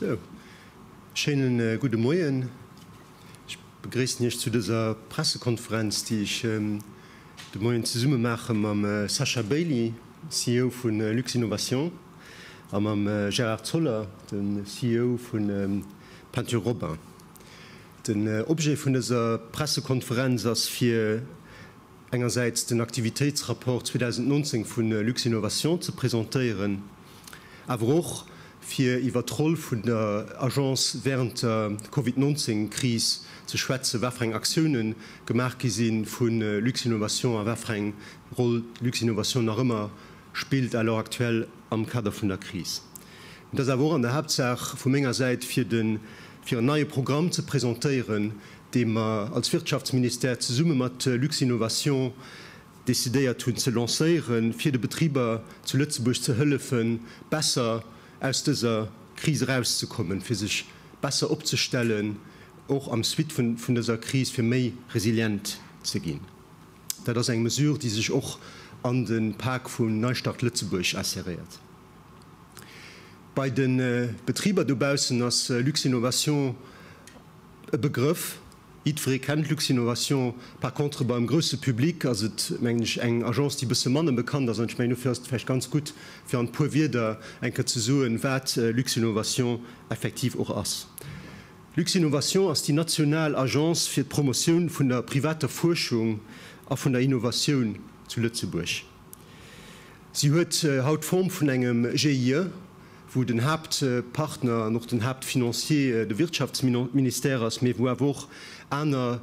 Sou, schéinen gudde Moien. Ech begréissen Iech zu dëser Pressekonferenz, déi ech de Moien zesumme maache mam Sacha Bailey, CEO vu Luxinnovation, a mam Gérard Zoller, de CEO vu Peinture Robin. Den Objet vun dëser Pressekonferenz ass fir engersäits den Aktivitéitsrapport 2019 vu Luxinnovation ze presentéieren, awer och fir iwwer d'Roll vun der Agence während der Covid 19 Kris ze schwätzen, wat fir eng Aktiounen gemaach gi si vu Luxinnovation a wat fir eng Roll Luxinnovation nach ëmmer spillt à l'heure actuelle am Kader vun der Kris. Et ass awer och an der Haaptsaach vu menger Säit fir de fir en neie Programm ze presentéieren, dee mer als Wirtschaftsministère zesumme mat Luxinnovation decidéiert hunn ze lancéieren, fir de Betriber zu Lëtzebuerg ze hëllefen, besser aus dëser Kris erauszekommen, fir sech besser opzestellen, och am Suite vun dëser Kris, fir méi resilient ze ginn. Dat ass eng Mesure, déi sech och an de Pak vum Neistart Lëtzebuerg inséréiert. Bei de Betriber dobaussen ass Luxinnovation e Begrëff, jiddweree kennt Luxinnovation. Par contre beim grousse Public ass et, mengen ech, eng Agence, déi e bësse manner bekannt ass. An ech mengen, dofir ass et vläicht ganz gutt, fir an e puer Wierder eng Kéier ze soen, wat Luxinnovation effektiv och ass. Luxinnovation ass déi national Agence fir d'Promotioun vun der privater Fuerschung a vun der Innovatioun zu Lëtzebuerg. Si huet haut d'Form vun engem GIE, wou den Haaptpartner an och den Haaptfinancier de Wirtschaftsministère ass, mee wou awer och aner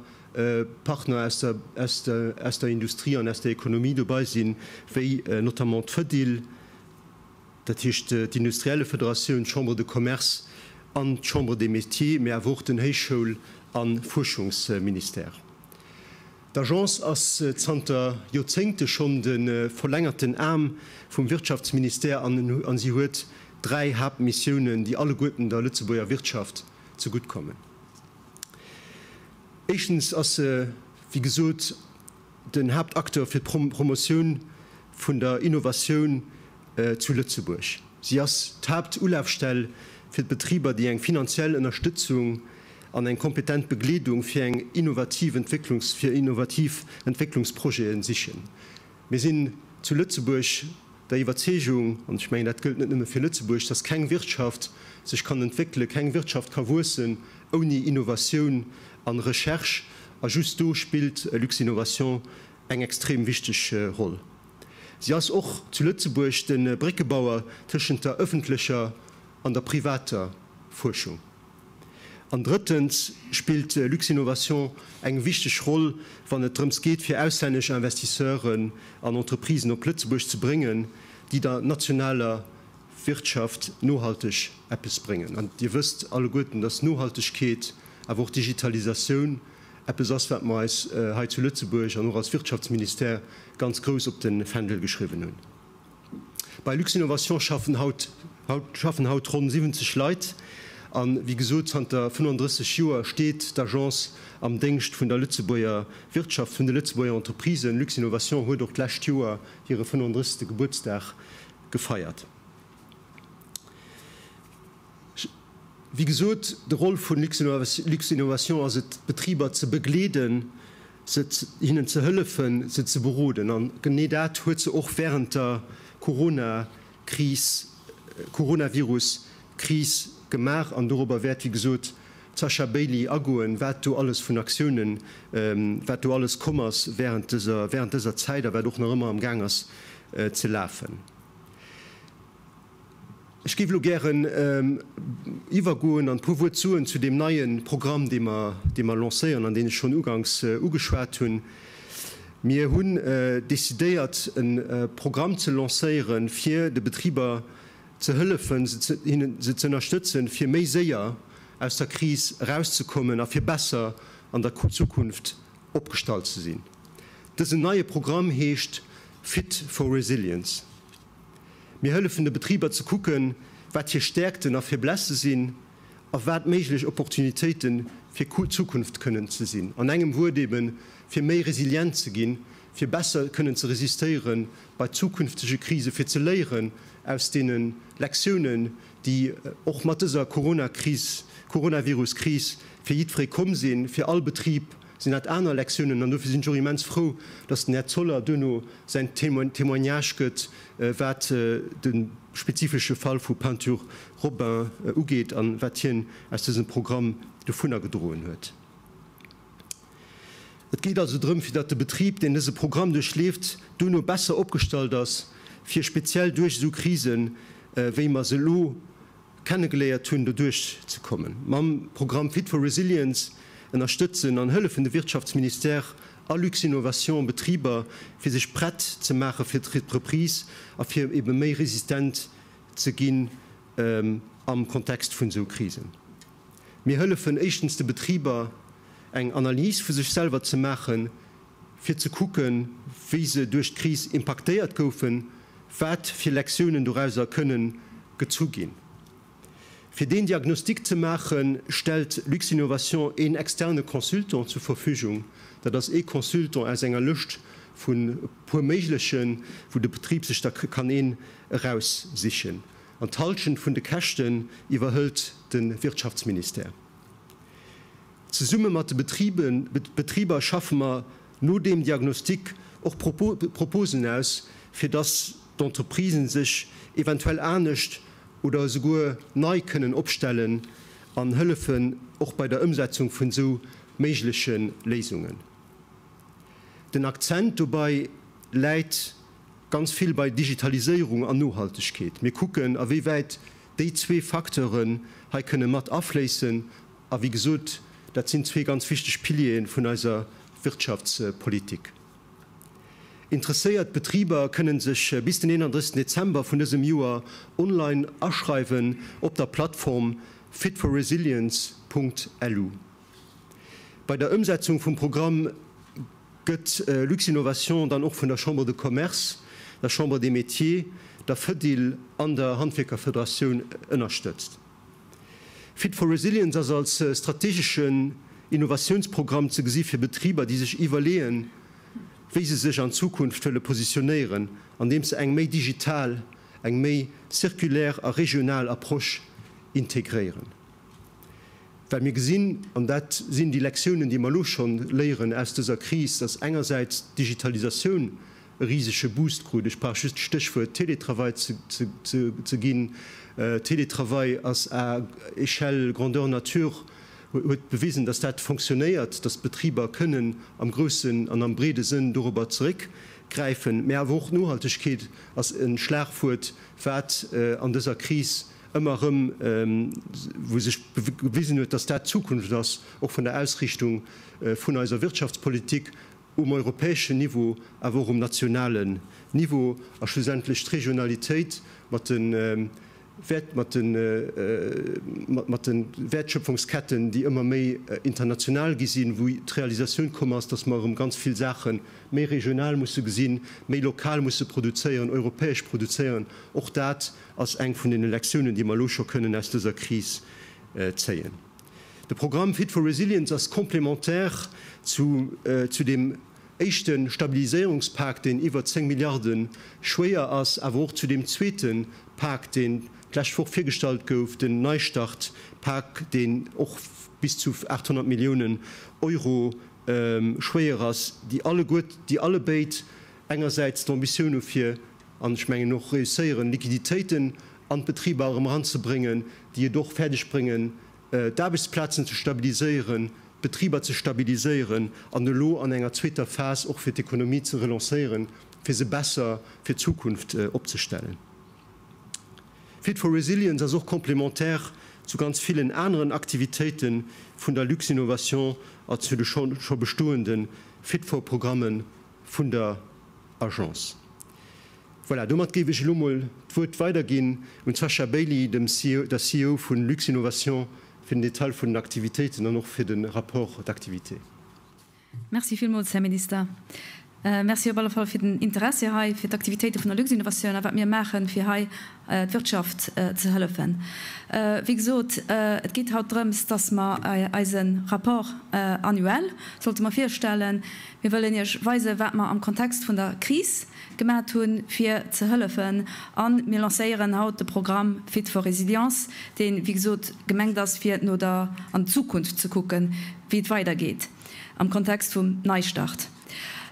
Partner aus der, aus der, aus der Industrie an aus der Ekonomie dobei sinn, wéi notamment d'Fedil, dat heescht d'Industriellefederatioun, d'Chambre de Commerce an d'Chambre des Métiers, mee awer och den Héichschoul a Fuerschungsministère. D'Agence ass zanter Joerzéngte schonn de verlängerten Aarm vum Wirtschaftsministère an si huet 3 Haaptmissiounen, déi alleguerten der Lëtzebuerger Wirtschaft zegutt kommen. Éischtens ass se, wéi gesot, den Haaptacteur fir d'Promotioun vun der Innovatioun zu Lëtzebuerg. Si ass d'Haaptulafstell fir d'Betriber, déi eng finanziell Ënnerstëtzung an eng kompetent Begleedung fir eng innovativ Entwécklungs fir innovativ Entwécklungsprojete sichen. Mir sinn zu Lëtzebuerg der Iwwerzeegung, an ech mengen dat gëllt net nëmme fir Lëtzebuerg, dass keng Wirtschaft sech kann entwéckelen, keng Wirtschaft ka wuessen ouni Innovatioun an Recherche, a just do spillt Luxinnovation eng extrem wichteg Roll. Si ass och zu Lëtzebuerg de Bréckebauer tëschent der ëffentlecher an der privater Fuerschung. An drëttens spillt Luxinnovation eng wichteg Roll, wann et drëms geet, fir auslännesch Investisseuren an Entreprisen op Lëtzebuerg ze bréngen, déi der nationaler Wirtschaft nohalteg eppes bréngen. An Dir wësst alleguerten, dass Nohaltegkeet, awer och Digitalisatioun eppes ass, wat mer eis hei zu Lëtzebuerg an och als Wirtschaftsministère ganz grouss op de Fändel geschriwwen hunn. Bei Luxinnovation schaffen haut schaffen haut ronn 70 Leit an, wéi gesot, zanter 35 Joer steet d'Agence am Déngscht vun der Lëtzebuerger Wirtschaft, vun de Lëtzebuerger Entreprisen. Luxinnovation huet och d'lescht Joer hire 35. Gebuertsdag gefeiert. Wéi gesot, de Roll vu Luxinnovation ass et, d'Betriber ze begleeden, se hinnen ze hëllefen, se ze beroden. An genee dat huet se och wärend der Corona-Kris, Coronavirus-Kris gemaach. An dorobber wäert, wéi gesot, d'Sasha Bailey agoen, wat do alles vun Aktiounen, wat do alles komm ass wärend dëser, wärend dëser Zäit a wat och nach ëmmer am Gaang ass ze lafen. Ech géif elo gären iwwergoen an e puer Wuert soen zu deem neie Programm, dee mer, dee mer lancéieren an deen ech schonn uganks ugeschwat hunn. Mir hunn decidéiert, e Programm ze lancéieren, fir de Betriber ze hëllefen, se ze, hinnen, se ze ënnerstëtzen, fir méi séier aus der Kris erauszekommen a fir besser an der Zukunft opgestallt ze sinn. Dësen neie Programm heescht Fit for Resilience. Mir hëllefen de Betriber ze kucken, wat hir Stäerkten a Faiblesse sinn a wat méiglech Opportunitéite fir d'Zukunft kënnen ze sinn. An engem Wuert eben, fir méi resilient ze ginn, fir besser kënnen ze resistéiere bei zukünftege Krisen, fir ze léieren aus deene Lektiounen, déi och mat dëser Coronakris, Coronaviruskris fir jiddweree komm sinn, fir all Betrib sinn dat aner Lektiounen. An dofir sinn ech och immens frou, dass den Här Zoller duerno säin Témoignage gëtt, wat de spezifesche Fall vu Peinture Robin ugeet a wat hien aus dësem Programm dovunner gedroen huet. Et geet also drëm, fir datt de Betrib, deen dëse Programm duerchleeft, duerno besser opgestallt ass, fir speziell duerch esou Krisen, wéi mer se elo kennegeléiert hunn, doduerch ze kommen. Mam Programm Fit for Resilience ënnerstëtzen an hëllefen de Wirtschaftsministère a Luxinnovation Betriber, fir sech prett ze maache fir d'Reprise a fir ebe méi resistent ze ginn am Kontext vun esou Krisen. Mir hëllefen éischtens de Betriber, eng Analys vu sech selwer ze maachen, fir ze kucken, wéi se duerch d'Kris impaktéiert goufen, wat fir Lektiounen dorauser kënnen gezu ginn. Fir deen Diagnostic ze maachen, stellt Luxinnovation een externe Consultant zur Verfügung. Dat ass ee Consultant aus enger Lëscht vun e puer méiglechen, wou de Betrib sech da kann een eraussichen. An d'Hallschent vun de Käschten iwwerhëlt de Wirtschaftsministère. Zesumme mat de Betriber schaffe mer no deem Diagnostic och Proposen aus, fir dass d'Entreprisen sech eventuell anescht oder esouguer nei kënnen opstellen an hëllefen och bei der Ëmsetzung vun esou méigleche Léisungen. Den Akzent dobei läit ganz vill bei Digitaliséierung an Nohaltegkeet. Mir kucken, a wéi wäit déi zwee Facteuren hei kënne mat afléissen. A wéi gesot, dat sinn zwee ganz wichteg Piliere vun eiser Wirtschaftspolitik. Interesséiert Betriber kënnen sech bis den 31 Dezember vun dësem Joer online aschreiwen op der Plattform fitforresilience.lu. Bei der Ëmsetzung vum Programm gëtt Luxinnovation dann och vun der Chambre de Commerce, der Chambre des Métiers, der Fedil an der Handwierkerfederatioun ënnerstëtzt. Fit for Resilience ass als strategeschen Innovatiounsprogramm ze gesi fir Betriber, déi sech iwwerleeën, wéi se sech an Zukunft wëlle positionéieren, andeems se eng méi digital, eng méi circulaire a regional Approche integréieren. Well mir gesinn, an dat sinn déi Lektiounen, déi mer elo scho léieren aus dëser Kris, dass engersäits d'Digitalisatioun e risege Boost krut, ech brauch just d'Stéchwuert Télétravail ze ginn, Télétravail ass à échelle grandeur nature, huet bewisen, dass dat fonctionnéiert, dass d'Betriber kënnen am groussen an am breede Sënn dorobber zeréckgräifen. Mä awer och d'Nohaltegkeet ass e Schlagwuert, wat an dëser Kris ëmmer erëm, wou sech gewisen huet, dass dat d'Zukunft ass, och vun der Ausrichtung vun eiser Wirtschaftspolitik um europäeschen Niveau, awer och um nationalen Niveau, a schlussendlech d'Regionalitéit mat de mat de mat de Wäertschöpfungsketten, déi ëmmer méi international gi sinn, wou d'Realisatioun komm ass, dass mer erëm ganz vill Saache méi regional musse gesinn, méi lokal musse produzéieren, europäesch produzéieren. Och dat ass eng vun den Lektiounen, déi mer elo scho kënnen aus dëser Kris zéien. De Programm Fit for Resilience ass complémentaire zu zu deem éischte Stabiliséierungspak, deen iwwer 10 Milliarde schwéier ass, awer och zu deem zweete Pak, deen d'lescht Woch virgestallt gouf, den Neistart-Pak, deen och bis zu 800 Milliounen Euro schwéier ass, déi alleguer, déi allebéid engersäits d'Ambitioun hu fir an ech mengen och réusséieren, Liquiditéiten an d'Betriber erëm eranzebréngen, déi et och fäerdeg bréngen, d'Aarbechtsplazen ze stabiliséieren, d'Betriber ze stabiliséieren an elo an enger zweeter Phas och fir d'Ekonomie ze relancéieren, fir se besser fir d'Zukunft opzestellen. Fit for Resilience ass och complémentaire zu ganz villen aneren Aktivitéite vun der Luxinnovation a zu de scho bestoende Fit for-Programme vun der Agence. Voilà, domat géif ech elo mol d'Wuert weiderginn un d'Sasha Bailey, dem CEO, der CEO vu Luxinnovation, fir den Detail vun den Aktivitéiten an och fir de Rapport d'activité. Merci villmools, Här Minister. Merci op alle Fall fir den Interessi hei fir d'Aktivitéite vun der Luxinnovation a wat mir maachen, fir hei d'Wirtschaft ze hëllefen. Wéi gesot, et geet haut drëms, dass mer eise Rapport annuel sollte mer virstellen. Mir wëllen Iech weisen, wat mer am Kontext vun der Kris gemat hunn, fir ze hëllefen. A mir lancéieren haut de Programm Fit for Résilience, deen, wéi gesot, gemengt ass, fir no der an d'Zukunft ze kucken, wéi et weidergeet am Kontext vum Neistart.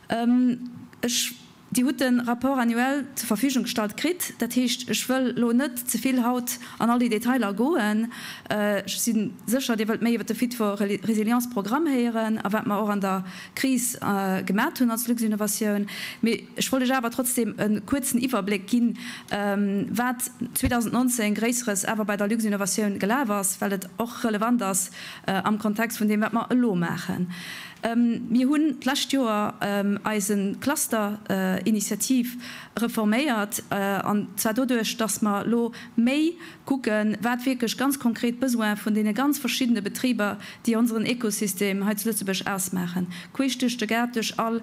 Ech, Dir hutt de Rapport annuel zur Verfügung gestallt kritt. Dat heescht, ech wëll elo net ze vill haut an all déi Detailer goen. Ech si sécher, Dir wëllt méi iwwert de Fit for Résilience Programm héieren a wat mer och an der Kris gemat hunn als Luxinnovation. Mee ech wollt Iech awer trotzdem e kuerzen Iwwerbléck ginn, wat 2019 Gréisseres awer bei der Luxinnovation gelaf ass, well et och relevant ass am Kontext vun deem, wat mer elo maachen. Mir hunn d'lescht Joer eise Cluster-Initiativ reforméiert, an zwar doduerch, dass mer elo méi kucken, wat wierklech ganz konkret d'Besoine vun deene ganz verschiddene Betriber, déi onseren Ekosystem hei zu Lëtzebuerg ausmaachen, queesch duerch de Gaart, duerch all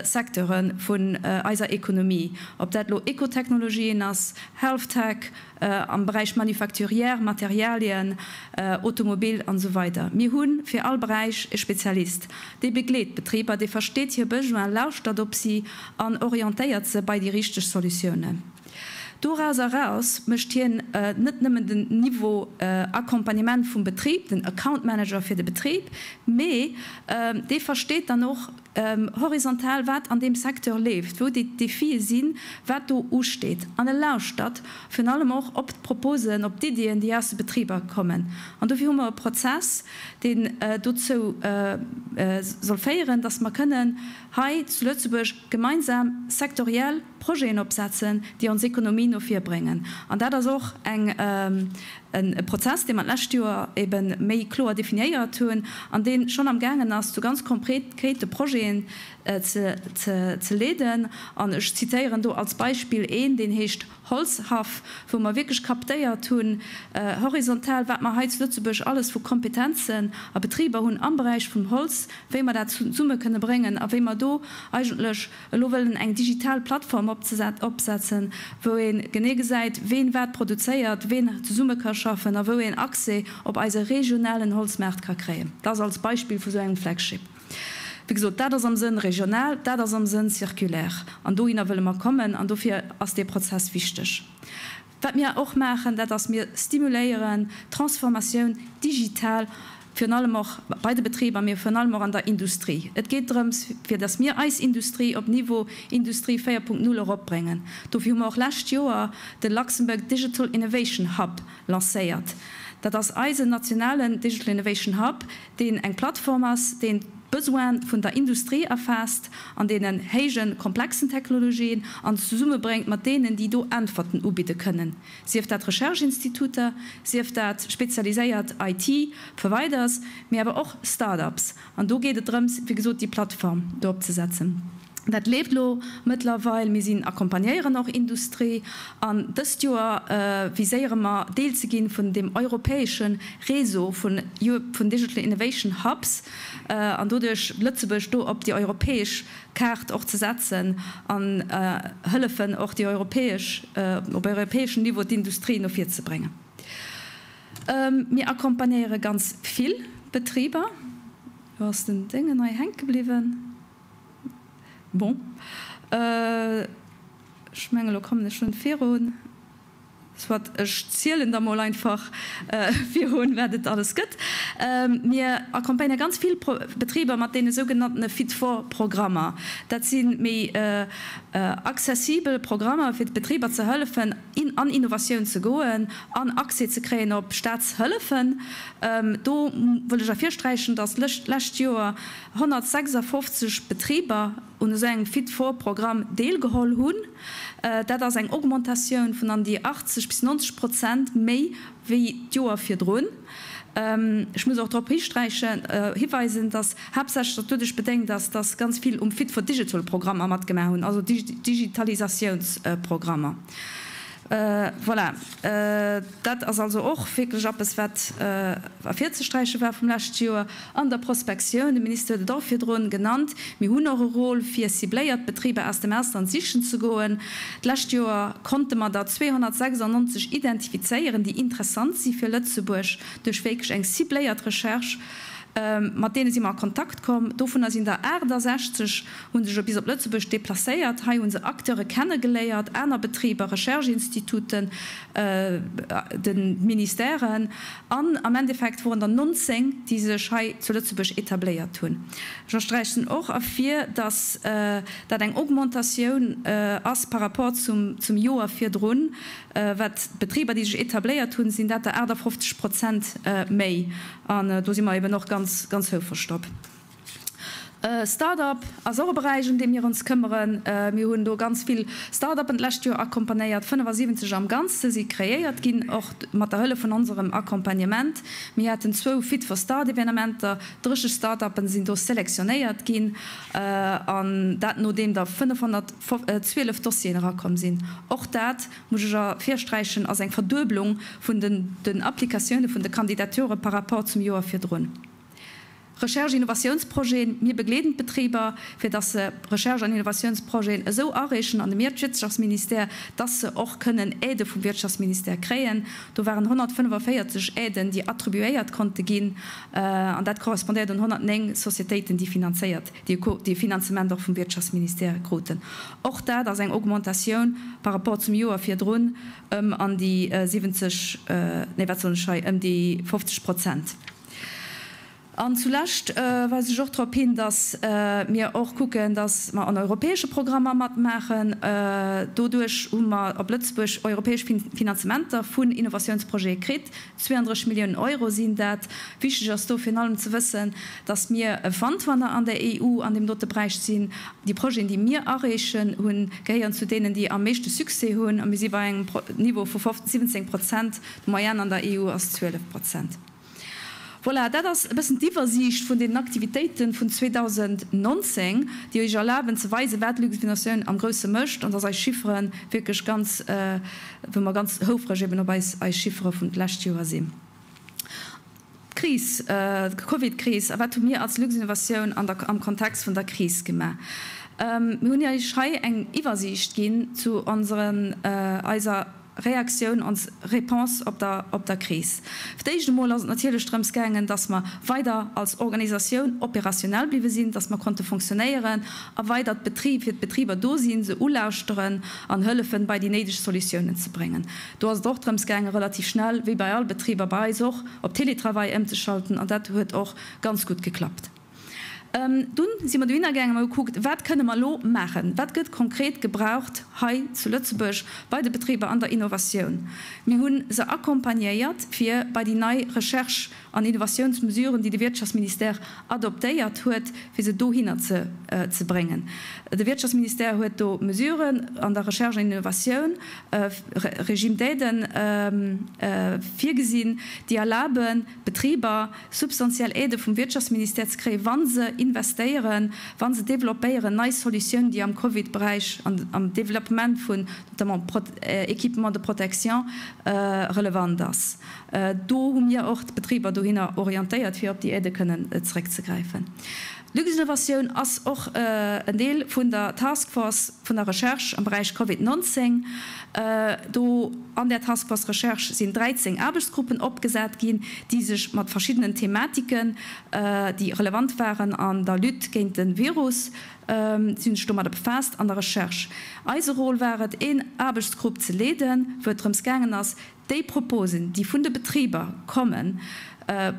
Secteure vun eiser Ekonomie, ob dat elo Ekotechnologien ass, Healthtech, am Beräich Manufacturière, Materialien, Automobil an esou weider. Mir hu fir all Beräich e Spezialist, dee begleet d'Betriber, dee versteet hir Besoin, lauschtert op si an orientéiert se bei déi richteg Solutiounen. Doraus eraus mécht hien net nëmmen den Niveau Accompagnement vum Betrib, den Account Manager fir de Betrib, mee dee versteet dann och, horizontal, wat an deem Secteur leeft, wou déi Defie sinn, wat do usteet. An e lauschtert virun allem och op d'Proposen, op d'Iddien, déi aus de Betriber kommen. An dofir hu mer e Prozess, deen dozou soll féieren, dass mer kënnen hei zu Lëtzebuerg gemeinsam sektoriell Projeten opsetzen, déi ons Ekonomie no vir bréngen. An dat ass och eng, e Prozess, dee mer d'lescht Joer ebe méi kloer definiéiert hunn an dee schonn am gaangen ass, zu ganz konkrete Projeten ze leeden. An ech zitéieren do als Beispill een, deen heescht Holzhaff, wou mer wierklech captéiert hunn, horizontal, wat mer hei zu Lëtzebuerg alles vu Kompetenzen a Betriber hunn am Beräich vum Holz, wéi mer dat zesumme kënne bréngen a wéi mer do eigentlech elo wëllen eng digital Plattform opsetzen, wou ee genee gesäit, ween wat produzéiert, ween zesumme ka schaffen a wou een Accès op eise regionalen Holzmaart ka kréien. Dat ass als Beispill vu sou engem Flagship. Wéi gesot, dat ass am Sënn regional, dat ass am Sënn circulaire. An dohinner wëlle mer kommen an dofir ass dee Prozess wichteg. Wat mir och maachen, dat ass, mir stimuléieren d'Transformatioun digital, virun allem och bei de Betriber, mee virun allem och an der Industrie. Et geet drëms, fir datt mir eis Industrie op Niveau Industrie 4.0 eropbréngen. Dofir hu mer och lescht Joer de Luxembourg Digital Innovation Hub lancéiert. Dat ass eisen nationalen Digital Innovation Hub, deen eng Plattform ass, deen d'Besoine vun der Industrie erfaasst an deenen héije komplexen Technologien an zesummebréngt mat deenen, déi do Äntwerten ubidde kënnen, sief dat Recherche-Instituter, sief dat spezialiséiert IT-Providers, mee awer och Start-ups. An do geet et drëms, wéi gesot, déi Plattform do opzesetzen. Dat leeft elo mëttlerweil. Mir sinn accompagnéieren och Industrie. An dëst Joer viséiere mer, Deel ze ginn vun deem europäesche Réseau vun vun Digital Innovation Hubs an doduerch Lëtzebuerg do op déi europäesch Kaart och ze setzen an hëllefen och déi europäesch, op europäeschem Niveau d'Industrie no vir ze bréngen. Mir accompagnéiere ganz vill Betriber. Elo ass den Déngen hei hänke bliwwen. Bon, ech mengen, elo kommen ech schonn virun. Soit, ech zielen da mol einfach virun, wat et alles gëtt. Mir accompagnéiere ganz vill Betriber mat deene sougenanntene Fit for Programmer. Dat si méi accessibel Programmer, fir de Betriber ze hëllefen, an Innovatioun ze goen an Accès ze kréien op Staatshëllefen. Do wëll ech ervirsträichen, dass d'lescht Joer 156 Betriber un esou engem Fit for Programm deelgeholl hunn. Dat ass eng Augmentatioun vun an déi 80 bis 90 Prozent méi wéi d'Joer virdrun. Ech muss och drop histräichen, hiweisen, dass haaptsächlech dat doduerch bedéngt ass, dass ganz vill um Fit for Digital Programmer matgemaach hunn, also Digitalisatiounsprogrammer. Voilà, dat ass also och wierklech eppes, wat ervirzesträiche war vum leschte Joer an der Prospektioun. De Minister huet et och virdrun genannt. Mir hunn och e Rôle, fir cibléiert Betriber aus dem Ausland sichen ze goen. D'lescht Joer konnte mer der 296 identifizéieren, déi interessant si fir Lëtzebuerg, duerch wierklech eng cibléiert Recherche. Mat deene si mer a Kontakt komm. Dovunner sinn der 68 hu sech bis op Lëtzebuerg deplacéiert. Hei hu se Acteure kennegeléiert, aner Betriber, Recherche-Instituten, de Ministèren. An am Endeffekt woren der 19, déi sech hei zu Lëtzebuerg etabléiert hunn. Ech ënnersträichen och ervir, dass dat eng Augmentatioun ass par rapport zum Joer virdrun. Wat d'Betriber, déi sech etabléiert hunn, sinn dat der 58 Prozent méi. An do si mer eben och ganz, ganz houfreg drop. Start-up ass och e Beräich, ëm dee mir ons këmmeren. Mir hunn do ganz vill Start-upen d'lescht Joer accompagnéiert, 75 am Ganze si kreéiert ginn, och mat der Hëllef vun onserem Accompagnement. Mir haten zwou Fit for Start-Evenementer, 30 Start-upen sinn do selektionéiert ginn, an dat nodeem der 512 Dossieren erakomm sinn. Och dat, muss ech ervirsträichen, ass eng Verdueblung vun den Applikatioune vun de Kandidature par rapport zum Joer virdrun. Recherche Innovatiounsprojeten, Mir begleeden d'Betriber, fir dass se Recherche an Innovatiounsprojeten esou areechen an de Wirtschaftsministère, dass se och kënnen Aidë vum Wirtschaftsministère kréien. Do waren 145 Aiden, déi attribuéiert konnte ginn, an dat correspondéiert un 109 Societéiten, déi finanzéiert, déi e Finanzement och vum Wirtschaftsministère kruten. Och dat ass eng Augmentatioun par rapport zum Joer virdrun ëm an déi 70, nee, wat soen ech hei, ëm déi 50 Prozent. An zulescht weisen ech och drop hin, dass mir och kucken, dass mer an europäesche Programmer matmaachen. Doduerch hu mer op Lëtzebuerg europäesch Finanzementer vun Innovatiounsprojete kritt. 32 Milliounen Euro sinn dat. Wichteg ass do virun allem ze wëssen, dass mir e Frontrunner an der EU an deem dote Beräich sinn. Déi Projeten, déi mir areechen hunn, gehéieren zu deenen, déi am meeschte Succès hunn. A mir si bei engem Niveau vu 17 Prozent. D'Moyenne an der EU ass 12 Prozent. Voilà, dat ass e bëssen d'Iwwersiicht vun deenen Aktivitéite vun 2019, déi Iech erlaben ze weisen, wat d'Luxinnovation am Grousse mécht an dass eis Chiffere wierklech ganz, wou mer ganz houfreg eben op eis eis Chiffere vun d'lescht Joer sinn. D'Kris, d'Covidkris, a wat hu mir als Luxinnovation an der, am Kontext vun der Kris gemaach? Mir hunn Iech hei eng Iwwersiicht ginn zu onseren, eiser, Reaktioun, ons Réponse op der, op der Kris. Fir d'éischt emol ass et natierlech drëms gaangen, dass mer weider als Organisatioun opérationnel bliwwe sinn, dass mer konnte fonctionnéieren a weider d'Betrib, fir d'Betriber do sinn, se ulauschteren an hëllefen, bei déi néideg Solutiounen ze bréngen. Do ass et och drëms gaangen, relativ schnell, wéi bei all Betriber, bei eis och, op Télétravail ëmzeschalten an dat huet och ganz gutt geklappt. Dunn si mer dohinner gaangen a mer hu gekuckt, Wat kënne mer elo maachen? Wat gëtt konkret gebraucht hei zu Lëtzebuerg bei de Betriber an der Innovatioun? Mir hu se accompagnéiert, fir bei déi nei Recherche an Innovatiounsmesuren, déi de Wirtschaftsministère adoptéiert huet, fir se dohinner ze bréngen. De Wirtschaftsministère huet do Mesuren an der Recherche an Innovatioun, Régime d'aiden, virgesinn, déi erlaben, Betriber substantiell Aidë vum Wirtschaftsministère ze kréien, wa se investéieren, wa se développéieren nei Solutiounen, déi am Covid-Beräich an am Développement vun notamment Équipements de protection relevant ass. Do hu mir och d'Betriber dohinner orientéiert, fir op déi Aidë kënnen zeréckzegräifen. Luxinnovation ass och en Deel vun der Task Force vun der Recherche am Beräich Covid 19. Do an där Task Force Recherche sinn 13 Aarbechtsgruppen opgesat ginn, déi sech mat verschiddenen Thematiken, déi relevant waren an der Lutte géint de Virus, si hunn sech domadder befaasst an der Recherche. Eise Rôle war et, een Aarbechtsgrupp ze leeden, wou et drëms gaangen ass, Déi Proposen, déi vun de Betriber kommen,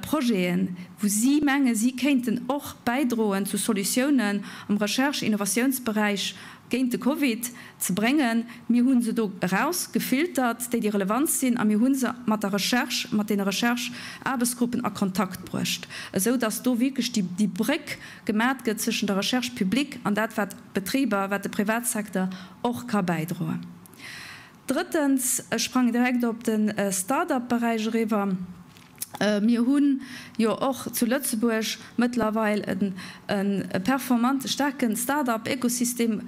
Projeten, wou si menge si kéinten och bäidroen zu Solutiounen am Recherche Innovatiounsberäich géint de Covid ze bréngen, mir hu se do eraus gefiltert, déi déi relevant sinn, a mir hu se mat der Recherche, mat deene Recherche-Aarbechtsgruppen a Kontakt bruecht, esou datt do wierklech déi Bréck gemat gëtt zwëschen der Recherche publique an dat wat d'Betriber, wat de Privatsecteur och ka bäidroen. Drëttens, ech sprangen direkt op de Start-up-Beräich eriwwer. Mir hu jo och zu Lëtzebuerg mëttlerweil e performante, staarke Start-up-Ökosystem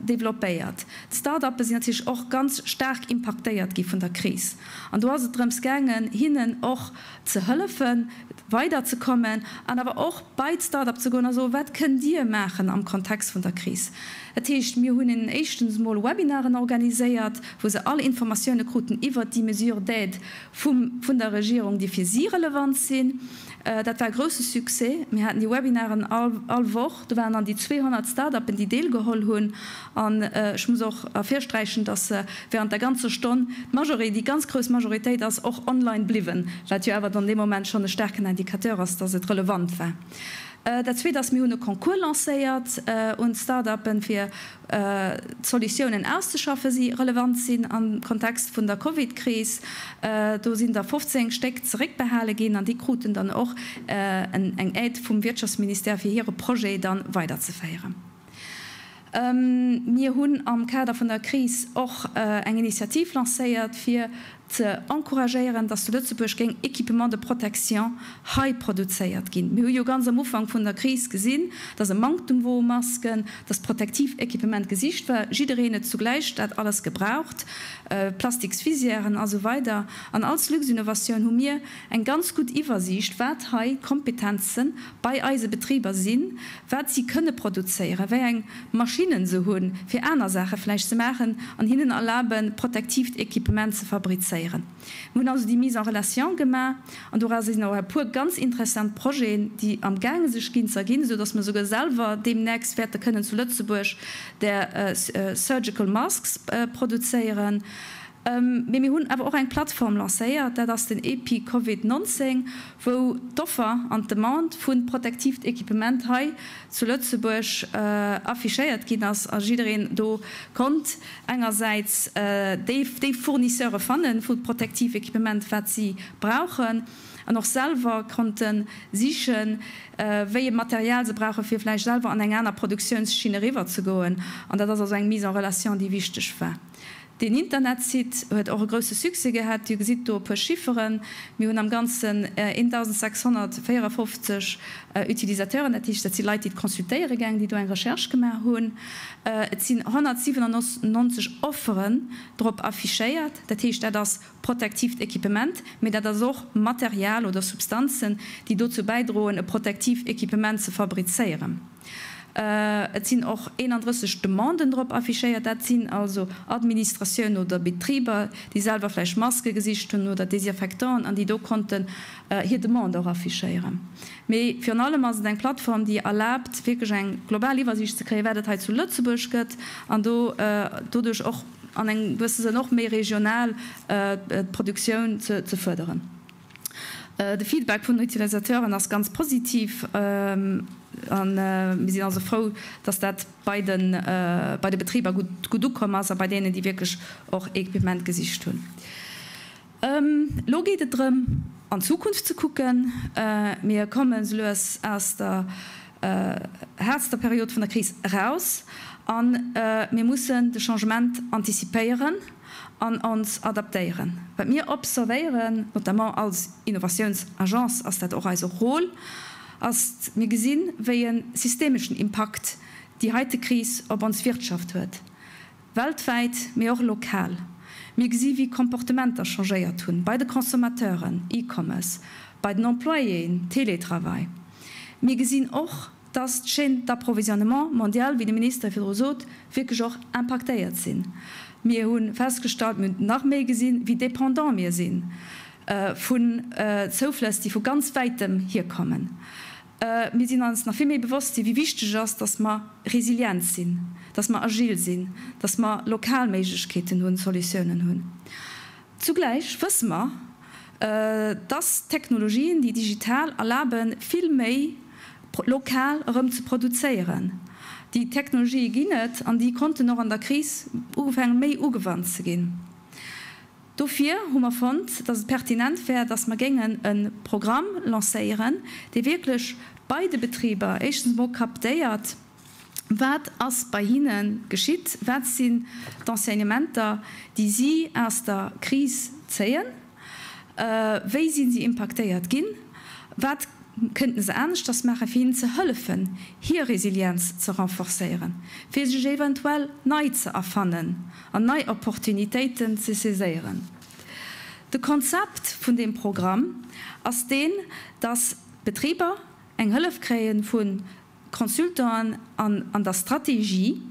developpéiert. D'Start-uppe sinn natierlech och ganz staark impaktéiert gi vun der Kris. An do ass et drëms gaangen, hinnen och ze hëllefen, weiderzekommen an awer och bei d'Start-up ze goen a soen, Wat kënnt Dir maachen am Kontext vun der Kris? Dat heescht, mir hunn hinnen éischtens emol Webinaren organiséiert, wou se all Informatioune kruten iwwert déi Mesures d'aide vum vun der Regierung, déi fir si relevant sinn. Dat war e grousse Succès. Mir haten déi Webinaren all all Woch. Do waren an déi 200 Start-uppen, déi deelgeholl hunn. An ech muss och ervirsträichen, dass während der ganzer Stonn d'Majori, déi ganz grouss Majoritéit ass och online bliwwen, wat jo awer dann dee Moment schonn e staarken Indicateur ass, dass et relevant war. Dat Zweet ass, mir hunn e Concours lancéiert un d'Start-uppen, fir Solutiounen auszeschaffen, si relevant sinn am Kontext vun der Covid-Kris. Do sinn der 15 Stéck zeréckbehale ginn an déi kruten dann och eng Aide vum Wirtschaftsministère, fir hire Projet da weiderzeféieren. Mir hunn am Kader vun der Kris och eng Initiativ lancéiert, fir ze encouragéieren, dass zu Lëtzebuerg géing Équipement de protection hei produzéiert ginn. Mir hu jo ganz am Ufank vun der Kris gesinn, dass e Manktum wor u Masken, dass protektiv Équipement gesicht war, jiddereen huet zugläich dat alles gebraucht, plastiks Visièren a sou weider. An als Luxinnovation hu mir eng ganz gutt Iwwersiicht, wat hei d'Kompetenze bei eise Betriber sinn, wat si kënne produzéieren, wéi eng Maschinnen se hunn, fir aner Saache vläicht ze maachen an hinnen erlaben, protektiivt Equipement ze fabrizéieren. Mir hunn also déi Mise en relation gemaach an doraus sinn och e puer ganz interessant Projeten, déi amgaange sech ginn z'erginn, esou dass mer souguer selwer deemnächst wäerte kënnen zu Lëtzebuerg där Surgical Masks produzéieren. Mee mir hunn awer och eng Plattform lancéiert, dat ass den EPI Covid 19, wou d'Offer an d'Demande vu protektivt Equipement hei zu Lëtzebuerg affichéiert ginn ass a jiddereen do konnt engersäits déi Fournisseure fanne vu protektiv Equipement, wat si brauchen, an och selwer konnte sichen, wéi e Material se brauche fir vläicht selwer an eng aner Produktiounsschinn eriwwerzegoen. An dat ass also eng Mise en relation, déi wichteg war. Deen Internetsite huet och e grousse Succès gehat. Dir gesitt do e puer Chifferen. Mir hunn am Ganzen 1.654 Utilisateuren, dat heescht, dat si Leit, déi et consultéiere gaangen, déi do eng Recherche gemaach hunn. Et sinn 197 Offeren drop affichéiert, dat heescht, dat ass protektiivt Equipement, mee dat ass och Material oder Substanzen, déi dozou bäidroen, e protektiivt Equipement ze fabrizéieren. Et sinn och 31 Demanden drop affichéiert. Dat sinn also Administratiounen oder Betriber, déi selwer vläicht Maske gesicht hunn oder Desinfectanten an déi do konnten hir Demande och affichéieren. Mee virun allem ass et eng Plattform, déi erlaabt, wierklech eng global Iwwersiicht ze kréien, wat et hei zu Lëtzebuerg gëtt an do doduerch och an engem gewësse Sënn och méi regional d'Produktioun ze fërderen. De Feedback vun den Utilisateuren ass ganz positiv a mir sinn also frou, dass dat bei de Betriber gutt ukomm ass a bei deenen, déi wierklech och Equipement gesicht hunn. Elo geet et drëm, an d'Zukunft ze kucken. Mir komme sou lues aus der haartster Period vun der Kris eraus a mir mussen de Changement antizipéieren. an ons adaptéieren. Wat mir observéieren, notamment als Innovatiounsagence ass dat och eise Rôle, ass, mir gesinn, wéi e systemeschen Impakt déi heite Kris op ons Wirtschaft huet, weltwäit, mee och lokal. Mir gesi wéi Comportementer changéiert hunn, bei de Consommateuren, E-Commerce, bei den Employéen, Télétravail. Mir gesinn och, dass d'Chaînes d'approvisionnement mondiales, wéi de Minister virdru sot, wierklech och impaktéiert sinn. Mir hu festgestallt, mir hunn nach méi gesinn, wéi dépendant mir si vun Zouflëss, déi vu ganz Wäitem hierkommen. Mir sinn eis nach vill méi bewosst ginn, wéi wichteg et ass, dass mer resilient sinn, dass mer agil sinn, dass mer lokal Méiglechkeeten hunn, Solutiounen hunn. Zugläich wësse mer, dass d'Technologien, déi digital, erlaben, vill méi lokal erëm ze produzéieren. Déi Technologië ginn et an déi konnten och an der Kris ugefaangen, méi ugewannt ze ginn. Dofir hu mer fonnt, dass et pertinent wär, dass mer géingen e Programm lancéieren, dee wierklech bei de Betriber éischtens emol captéiert, Wat ass bei hinne geschitt? Wat sinn d'Enseignementer, déi si aus der Kris zéien? Wéi si si impaktéiert ginn? Wat kënnten se aneschters maachen, fir hinnen ze hëllefen, hir Resilienz ze renforcéieren, fir sech eventuell nei ze erfannen an nei Opportunitéiten ze saiséieren? De Konzept vun deem Programm ass deen, dass d'Betriber eng Hëllef kréie vu Consultanten an an der Strategie,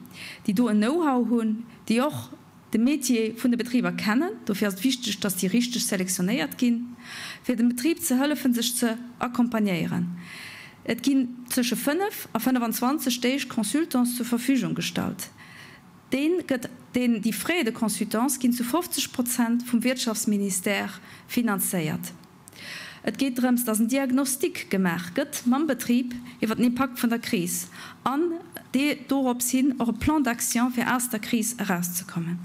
déi do en Know-how hunn, déi och de Métier vun de Betriber kennen. Dofir ass et wichteg, dass déi richteg selektionéiert ginn, fir dem Betrib ze hëllefen, sech ze accompagnéieren. Et ginn zwësche 5 a 25 Deeg Consultants zur Verfügung gestallt. Deen gëtt, deen, déi Frais de consultance ginn zu 50 Prozent vum Wirtschaftsministère finanzéiert. Et geet drëms, dass en Diagnostic gemaach gëtt mam Betrib iwwer den Impakt vun der Kris an dorops hin och e Plan d'action fir aus der Kris erauszekommen.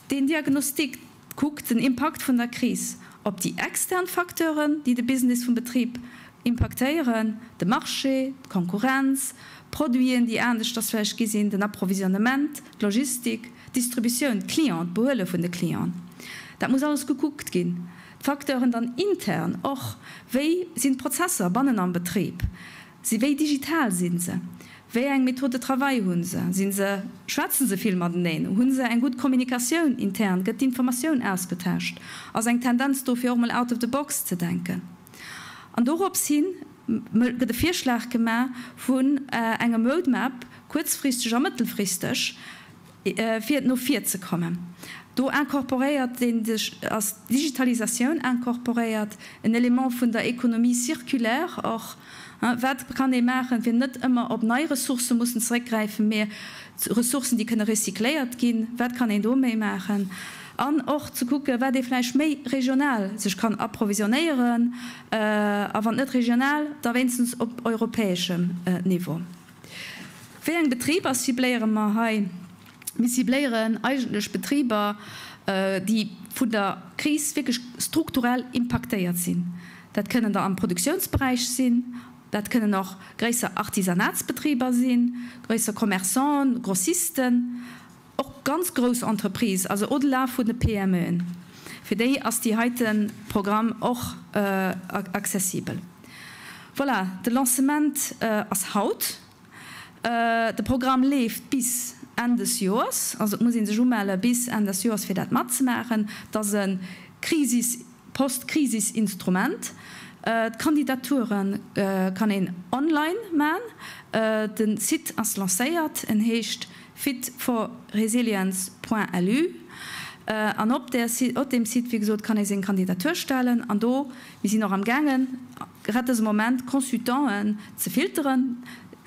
Deen Diagnostic kuckt den Impakt vun der Kris op déi extern Facteuren, déi de Business vum Betrib impaktéieren, de Marché, d'Konkurrenz, d'Produiten, déi aneschters vläicht gi sinn, den Approvisionnement, d'Logistik, d'Distributioun, d'Clienten, d'Behuele vun de Clienten. Dat muss alles gekuckt ginn. D'Facteuren dann intern och, wéi sinn d'Prozesser bannen am Betrib, si wéi digital si se, wéi eng Méthode de travail hu se, si se, schwätze se vill mateneen, hu se eng gutt Kommunikatioun intern, gëtt d'Informatioun ausgetauscht, ass eng Tendenz do fir och mol out of the box ze denken. An dorops hi gëtt e Virschlag gemaach vun engem Roadmap, kuerzfristeg a mëttelfristeg, fir no vir ze kommen. Do incorporéiert een sech, ass d'Digitalisatioun incorporéiert, en Element vun der Économie circulaire och. Wat kann ee maachen, fir net ëmmer op nei Ressourcë mussen zeréckgräifen, mä Ressourcen, déi kënne recycléiert ginn, wat kann een do méi maachen? An och ze kucken, wat ee vläicht méi regional sech kann approvisionnéieren, a wann net regional, da wéinstens op europäeschem Niveau. Wéi eng Betriber cibléiere mer hei? Mir cibléieren eigentlech Betriber, déi vun der Kris wierklech strukturell impaktéiert sinn. Dat kënnen der am Produktiounsberäich sinn, dat kënnen och gréisser Artisanatsbetriber sinn, gréisser Commerçanten, Grossisten, och ganz grouss Entreprises, also au-delà vun de PMEen. Fir déi ass déi heite Programm och accessibel. Voilà, de Lancement ass haut. De Programm leeft bis Enn des Joers, also et muss ee sech umelle bis Enn des Joers fir dat matzemaachen. Et ass e Krisis, Post-Krisis-Instrument. D'Kandidature kann een online man. De Site ass lancéiert, en heescht fitforresilience.lu an op deem Site, wéi gesot, kann ee seng Kandidatur stellen an do, mir sinn och am gaangen, grad dëse Moment Consultanten ze filteren.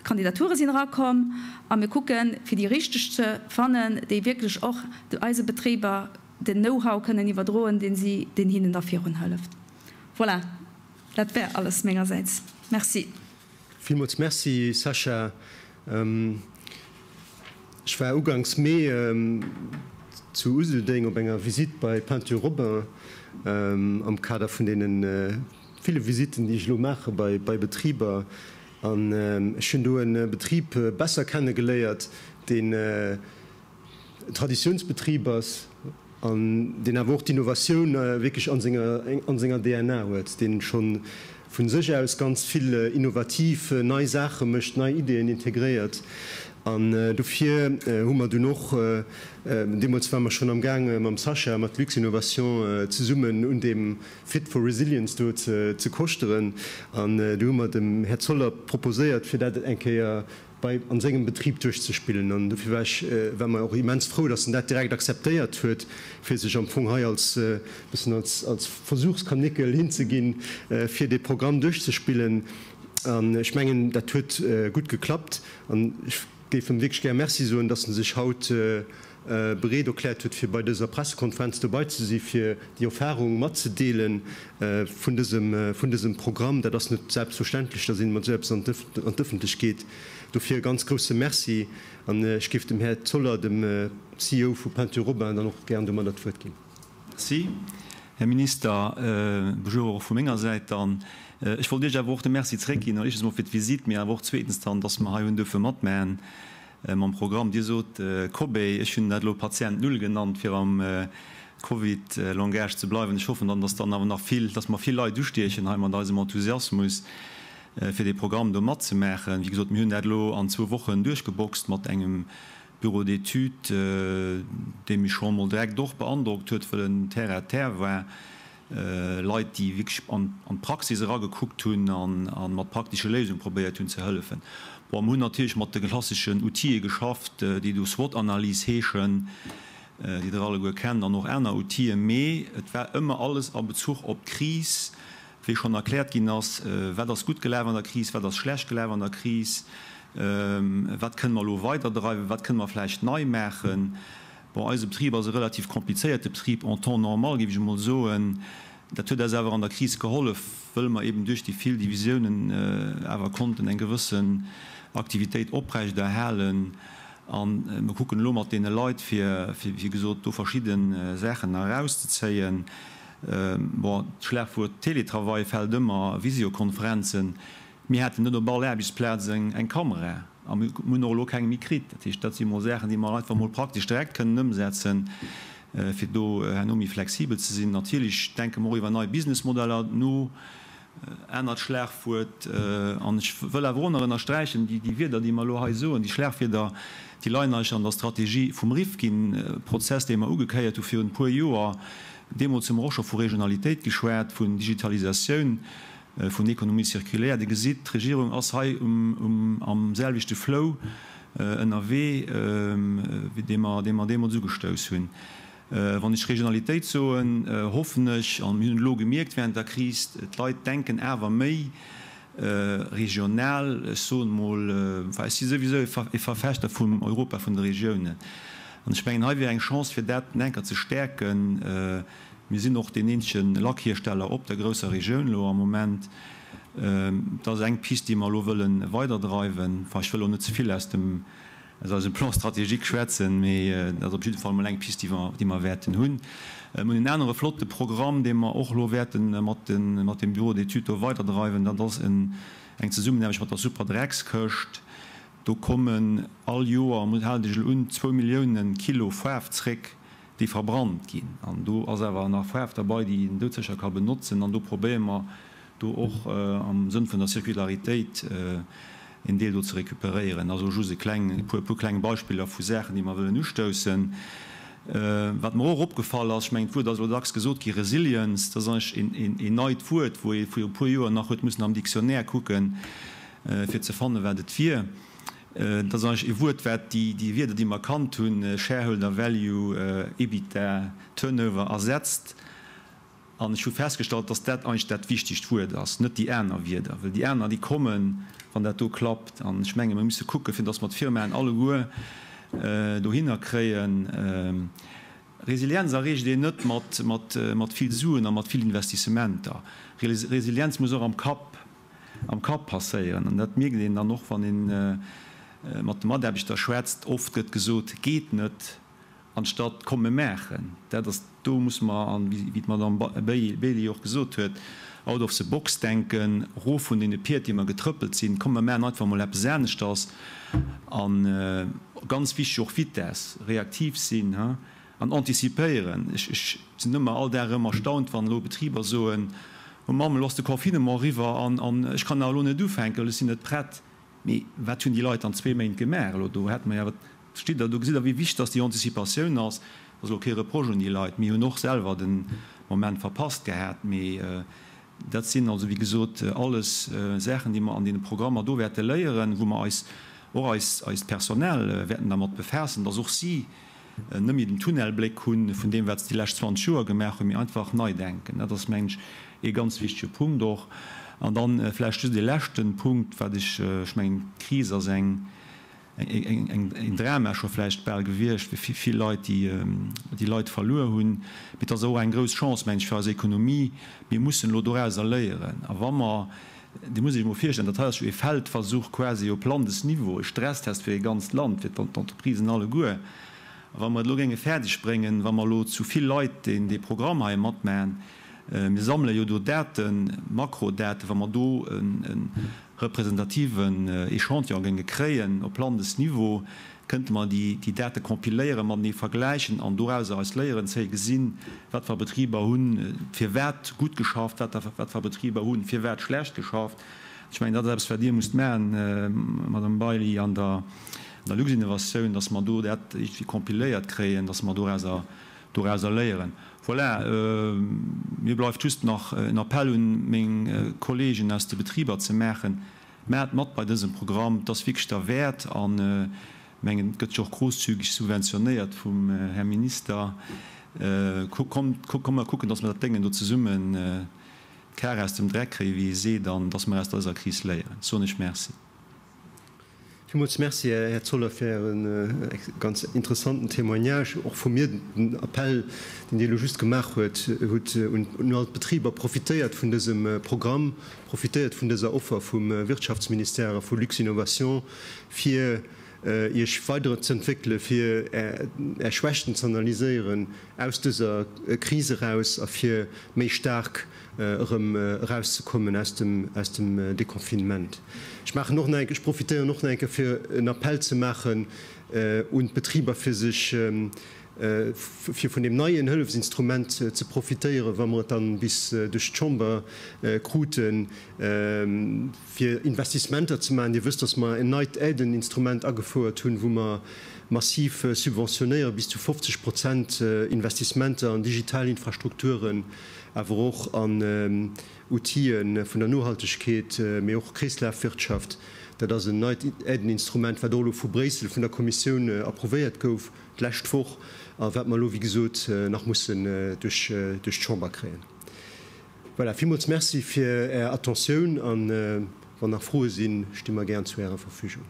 D'Kandidature sinn erakomm a mir kucken, fir déi richteg ze fannen, déi wierklech och eise Betriber den Know-how kënnen iwwerdroen, deen si, deen hinnen da virun hëlleft. Voilà, dat wär alles mengersäits. Merci. Villmools Merci, Sascha. Ech war uganks Mee zu Useldeng op enger Visitt bei Peinture Robin am Kader vun deene ville Visitten, déi ech elo maache bei Betriber. An ech hunn do e Betrib besser kenne geléiert, deen en Traditiounsbetrib ass an deen awer och d'Innovatioun wierklech an senger DNA huet, deen scho vu sech aus ganz vill innovativ nei Saache mécht, nei Ideeën integréiert. An dofir hu mer dunn och, deemools ware mer schonn am gaange mam Sacha, mat Luxinnovation zesummen un deem Fit for Resilience do ze koschteren. An du hu mer dem Här Zoller proposéiert, fir dat eng Kéier bei an sengem Betrib duerchzespillen. An dofir war ech, war mer och immens frou, dass en dat direkt akzeptéiert huet, fir sech am Fong hei als e bëssen als als Versuchskanickel hinzeginn, fir dee Programm duerchzespillen. An ech mengen, dat huet gutt geklappt. An ech géif em wierklech gär Merci soen, dass en sech haut bereet erkläert huet, fir bei dëser Pressekonferenz dobei ze si fir déi Erfahrung matzedeele vun dësem, vun dësem Programm. Dat ass net selbstverständlech, dass een mat esou eppes an d'Ëffentlech geet. Dofir e ganz grousse Merci an ech géif dem Här Zoller, dem CEO vu Peinture Robin, dann och gären domadder d'Wuert ginn. Merci, Här Minister. Bonjour och vu menger Säit dann. Ech wollt Iech awer och de Merci zréckginn, éischtens emol fir d'Visitt, mee awer och zweetens dann, dass mer hei hunn duerfe matmachen mam Programm. Dir sot Cobaye, ech hunn dat elo Patient Null genannt, fir am. Covid-Langage ze bleiwen. Ech hoffen dann, dass dann awer nach vill, dass mer vill Leit ustiechen hei mat eisem Enthusiasmus, fir dee Programm do matzemaachen. Wéi gesot, mir hunn dat elo an zwou Wochen duerchgeboxt mat engem Bureau d'études, dee mech scho emol direkt och beandrockt huet, wëll en terre à terre war. Leit, déi wierklech an d'Praxis eragekuckt hunn a mat praktesche Léisunge probéiert hunn ze hëllefen. Bon, mir hunn natierlech mat de klasseschen Outile geschafft, déi do SWOT-Analys heeschen, déi Der alleguer kennt, an och aner Outile, mee et war ëmmer alles a Bezuch op d'Kris, wéi schonn erkläert ginn ass, wat ass gutt gelaf an der Kris, wat ass schlecht gelaf an der Kris, wat kënne mer elo weiderdreiwen, wat kënne mer vläicht nei maachen. Bon, eise Betrib ass e relativ komplizéierte Betrib en temps normal, géif ech emol soen. Dat huet eis awer an der Kris gehollef, wëll mer eben duerch déi vill Divisiounen awer konnten eng gewëssen Aktivitéit oprechterhalen. A mer kucken elo mat deene Leit, fir, wéi gesot, do verschidde Saachen nach erauszezéien. Bon, d'Schlagwuert Télétravail fält ëmmer, Visiokonferenzen. Mir haten net op all Aarbechtsplaz eng Kamera a mir hunn och elo keng méi kritt. Dat heescht, dat si mol Saachen, déi mer einfach mol praktesch direkt kënnen ëmsetzen, fir do herno méi flexibel ze sinn. Natierlech denke mer och iwwer nei Businessmodeller no, anert Schlagwuert. An ech wëll awer och nach ënnersträichen, déi Wierder, déi mer elo hei soen, déi Schlagwierder, déi leien eigentlech an der Strategie vum Rifkin-Prozess, dee mer ugekéiert hu virun e puer Joer. Deemools hu mer och scho vu Regionalitéit geschwat, vun Digitalisatioun. vun Économie circulaire. Dir gesitt, d'Regierung ass hei am selwechte Flow ënnerwee, wéi dee mer deemools ugestouss hunn. Wann ech Regionalitéit soen, hoffen ech, a mir hunn et elo gemierkt während der Kris, d'Leit denken awer méi regional. Ech soen emol, enfin ech si souwisou e Verfechter vum Europa vun de Regiounen, an ech mengen, hei wier eng Chance, fir dat en Enker ze stäerken. Mir sinn och deen eenzege Lackhiersteller op der grousser Regioun elo am Moment. Dat ass eng Pist, déi mer elo wëlle weiderdreiwen. Enfin, ech wëll elo net ze vill aus dem, aus eisem Plan stratégique schwätzen, mee dat ass op jidde Fall emol eng Pist, déi mer, déi mer wäerten hunn. Mir hunn en anere flotte Programm, dee mer och elo wäerte mat de, mat dem Bureau d'études do weiderdreiwen. Dat ass en, eng Zesummenaarbecht mat der Superdreckskëscht. Do kommen all Joer, haalt Iech elo un, zwou Milliounen Kilo Faarf zréck. déi verbrannt ginn. An do ass awer nach Faarf derbei, déi een doudsécher ka benotzen. An do probéiere mer do och am Sënn vun der Circularitéit en Deel do ze recuperéieren. Also just e kleng, e puer kleng Beispiller vu Saachen, déi mer wëllen ustoussen. Wat mer och opgefall ass, ech mengen d'Wuert ass elo dacks gesot gi, Resilience, dat ass eigentlech een neit Wuert, wou ee viru e puer Joer nach huet mussen am Dictionnaire kucken, fir ze fannen, wat et wier. Dat ass eigentlech e Wuert, wat déi Wierder, déi mer kannt hunn, Shareholder Value, EBITDA, Turnover, ersetzt. An ech hu festgestallt, dass dat eigentlech dat wichtigt Wuert ass, net déi aner Wierder, well déi aner, déi kommen, wann dat do klappt. An ech menge mir musse kucken, fir dass mer d'Firmaen alleguer dohinner kréien. Resilienz erreecht een net mat vill Suen a mat vill Investissementer. Resilienz muss och am Kapp am Kapp passéieren. An dat mierkt een dann och, wann ee mat de Mataarbechter schwätzt. Oft gëtt gesot, geet net, anstatt komm mir maachen. Dat ass, do musse mer, an wéi d'Madamm Bailey och gesot huet, out of the box denken, erof vun deene Pied, déi mer getrëppelt sinn, komm mer maachen einfach emol eppes aneschters. A ganz wichteg och Vitesse, reaktiv sinn an anticipéieren. Ech sinn ëmmer all Dag erëm erstaunt, wann elo Betriber soen, Oh Mamm, elo ass de Confinement eriwwer an ech kann awer elo net ufänken, well ech sinn net prett. Mee wat hunn déi Leit dann zwee Méint gemaach elo? Do hätte mer jo awer, verstitt Der, do gesitt Der, wéi wichteg dass déi Anticipatioun ass. Dat ass elo kee Reproche un déi Leit. Mir hunn och selwer de Moment verpasst gehat. Mee dat sinn also, wéi gesot, alles Saachen, déi mer an deene Programmer do wäerte léieren, wou mer eis och eist Personnel wäerten dermat befaassen, dass och si net méi den Tunnelbléck hunn vun deem, wat se déi lescht 20 Joer gemaach hunn, mee einfach nei denken. Dat ass, mengen ech, ee ganz wichtege Punkt och. An dann vläicht just ee leschte Punkt, wat ech, ech mengen, d'Kris ass eng, een Drama scho vläicht bal gewiescht fir vill Leit, déi déi Leit verluer hunn, mee et ass och eng grouss Chance, mengen ech, fir eis Ekonomie. Mir mussen elo dorauser léieren. A wa mer, Dir musst Iech emol virstellen, dat hei ass jo ee Feldversuch quasi op Landesniveau, e Stresstest fir e ganzt Land, fir d'Entreprisen alleguer. A wa mer et elo géinge fäerdeg bréngen, wa mer elo zu vill Leit deen dee Programm hei matmachen, mir sammele jo do Daten, Makrodaten, wa mer do e representativen Echantillon géinge kréien op Landesniveau, Kënnte mer déi Date compiléieren, matenee vergläichen an dorauser eis Léieren zéien, gesinn, wat fer Betriber hunn firwat gutt geschafft, wat fer Betriber hunn firwat schlecht geschafft. Ech mengen, dat ass eppes, wat Dir musst maachen, Madame Bailly, an der Luxinnovatioun, dass mer do dat iergendwéi compiléiert kréien, dass mer dorauser dorauser léieren. Voilà, mir bleift just nach en Appell un meng Kollegen aus de Betriber ze maachen, Maacht mat bei dësem Programm, et ass wierklech derwäert an mengen, et gëtt jo och großzügig subventionéiert vum Här Minister. Kommt, komm mer kucken, dass mer dat Déngen do zesummen d'Kar aus dem Dreck kréien, wéi ee seet, an dass mer aus dëser Kris léieren. Soen ech Merci. Villmools Merci, Här Zoller, fir Äre ganz interessanten Témoignage. Och vu mir den Appell, deen Dir elo just gemaach huet, hutt un all d'Betriber, Profitéiert vun dësem Programm, profitéiert vun dëser Offer vum Wirtschaftsministère a vu Luxinnovation, fir Iech weiderzeentwéckelen, fir Är Schwächten ze analyséieren aus dëser Kris eraus a fir méi staark erëm erauszekommen aus dem, aus dem Deconfinement. Ech maachen och nach eng, ech profitéieren och nach eng Kéier fir en Appell ze maachen un d'Betriber, fir sech, fir vun deem neien Hëllefsinstrument ze profitéieren, wa mer et dann bis duerch d'Chamber kruten, fir Investissementer ze maachen. Dir wësst, dass mer en neit Aideninstrument agefouert hunn, wou mer massiv subventionéiere bis zu 50 Prozent Investissementer an digital Infrastrukturen, awer och an Outile vun der Nohaltegkeet, mee och Kreeslafwirtschaft. Dat ass en neit Aideninstrument, wat och elo vu Bréissel, vun der Kommissioun approuvéiert gouf d'lescht Woch a wat mer elo, wéi gesot, nach mussen duerch d'Chamber kréien. Voilà, villmools Merci fir Är Attentioun an wann nach Froe sinn, sti mer gären zu Ärer Verfügung.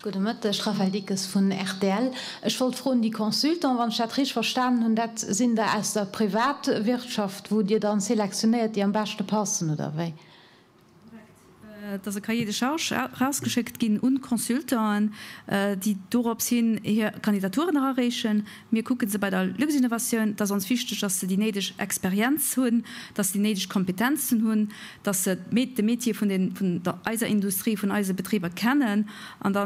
Gudde Mëtteg, Raphaëlle Dickes vun rtl. Ech wollt froen, déi Consultants, wann ech dat richteg verstanen hunn, dat sinn der aus der Privatwirtschaft, wou Dir dann selektionéiert, déi am beschte passen, oder wéi? Korrekt. Et ass e Cahier de charges erausgeschéckt ginn un d'Consultanten, déi dorops hin hir Kandidaturen erareechen. Mir kucke se bei der Luxinnovation. Et ass ons wichteg, dass se déi néideg Experienz hunn, dass se déi néideg Kompetenzen hunn, dass se de Métier vun den, vun der, eiser Industrie, vun eise Betriber kennen. An da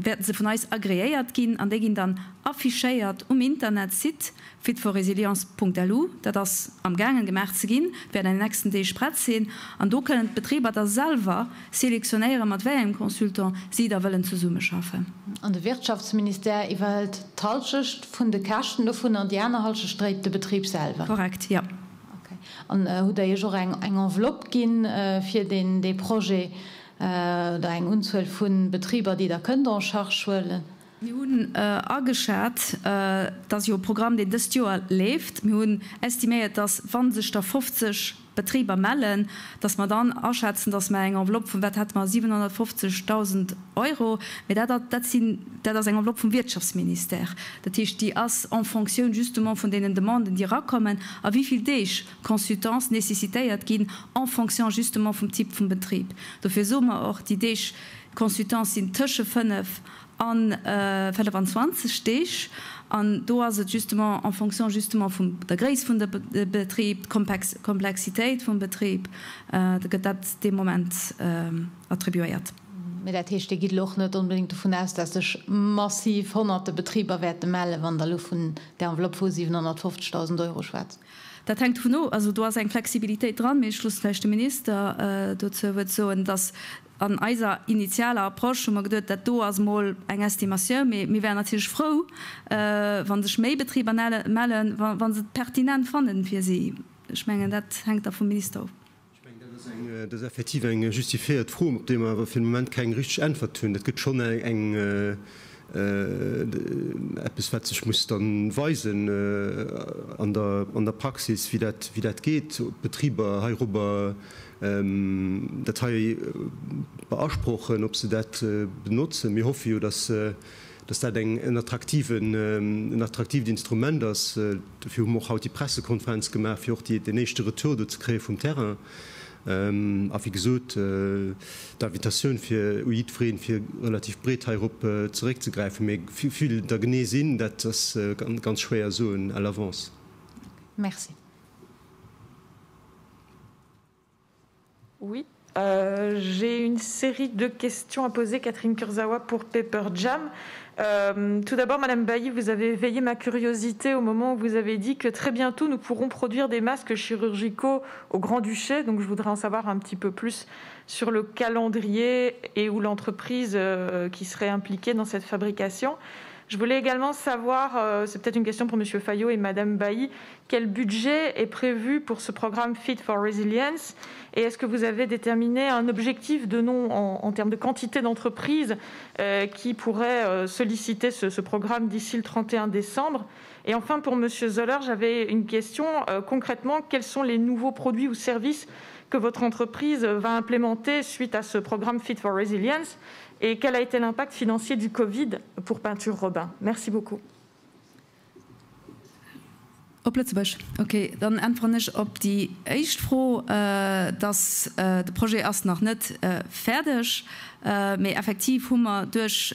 wäerten se vun eis agreéiert ginn an déi ginn dann affichéiert um Internetsite fitforresilience.lu. Dat ass amgaangen gemaach ze ginn, wäert an den nächsten Deeg prett sinn. An do kënnen d'Betriber da selwer Selektionéieren, mat wéi engem Consultant si da wëllen zesummeschaffen. An de Wirtschaftsministère iwwerhëlt d'Halschecht vun de Käschten dovun an déi aner Halschecht dréit de Betrib selwer? Korrekt, jo. Ok. An hutt Der Iech och eng Enveloppe ginn fir deen dee Projet oder eng Unzuel vu Betriber, déi Der kënnt en charge huelen? Mir hunn ageschat, et ass jo e Programm, deen dëst Joer leeft, mir hunn estiméiert, dass, wa sech der 50 Betriber mellen, dass mer dann aschätzen, dass mer eng Enveloppe vun, wat hate mer, 750.000 Euro, mä dat, dat sinn, dat ass eng Enveloppe vum Wirtschaftsministère, dat heescht, déi ass en fonctioun justement vun deenen Demanden, déi erakommen a wéi vill Deeg Consultants nécessitéiert ginn en fonction justement vum Typ vum Betrib. Dofir soe mer och, déi Deeg Consultants sinn tësche 5 a 25 Deeg, an do ass et justement en fonction justement vum der Gréisst vun de Betrib, d'Komplexitéit vum Betrib, da gëtt dat dee Moment attribuéiert. Mee dat heescht, Dir gitt elo och net onbedéngt dovun aus, dass sech massiv honnerte Betriber wäerte mellen, wann Der elo vun där Enveloppe vu 750.000 Euro schwätzt? Dat hänkt dovun of, also do ass eng Flexibilitéit dran, mee ech loosse vläicht de Minister dozou e Wuert soen, dass An eiser initialer Approche hu mer geduet, dat do ass emol eng Estimatioun, mee mir wären natierlech frou, wa sech méi Betriber mellen, wa se et pertinent fannen fir si. Ech mengen, dat hänkt da vum Minister of. Ech mengen, dat ass eng, dat ass effektiv eng justifiéiert Fro, op déi mer awer fir de Moment keng richteg Äntwert hunn. Dat gëtt schonn eng, eppes, wat sech muss da weisen an der, an der Praxis, wéi dat, wéi dat geet, ob d'Betriber heirobber dat hei beasprochen, ob se dat benotzen. Mir hoffe jo, dass, dass dat eng, en attraktiven, en attraktiivt Instrument ass. Dofir hu mer och haut déi Pressekonferenz gemaach, fir och déi, deen éischte Retour do ze kréie vum Terrain. A wéi gesot, d'Invitatioun fir u jiddwereen, fir relativ breet heirop zeréckzegräifen. Mee wéi vill der genee sinn, dat ass ganz schwéier soen à l'avance. Merci. Oui. Euh, J'ai une série de questions à poser, Catherine Kurzawa pour Paper Jam. Euh, tout d'abord, Madame Bailly, vous avez éveillé ma curiosité au moment où vous avez dit que très bientôt nous pourrons produire des masques chirurgicaux au Grand-Duché. Donc je voudrais en savoir un petit peu plus sur le calendrier et où l'entreprise euh, qui serait impliquée dans cette fabrication. Je voulais également savoir, euh, c'est peut-être une question pour Monsieur Fayot et Madame Bailly, quel budget est prévu pour ce programme Fit for Resilience et est-ce que vous avez déterminé un objectif de nom en, en termes de quantité d'entreprises euh, qui pourraient euh, solliciter ce, ce programme d'ici le 31 décembre Et enfin, pour Monsieur Zoller, j'avais une question. Euh, concrètement, quels sont les nouveaux produits ou services que votre entreprise va implémenter suite à ce programme Fit for Resilience et quel a été l'impact financier du Covid pour Peinture Robin Merci beaucoup. Op Lëtzebuerg, ok. Dann äntweren ech op déi éischt Fro, dass de Projet ass nach net fäerdeg, mee effektiv hu mer duerch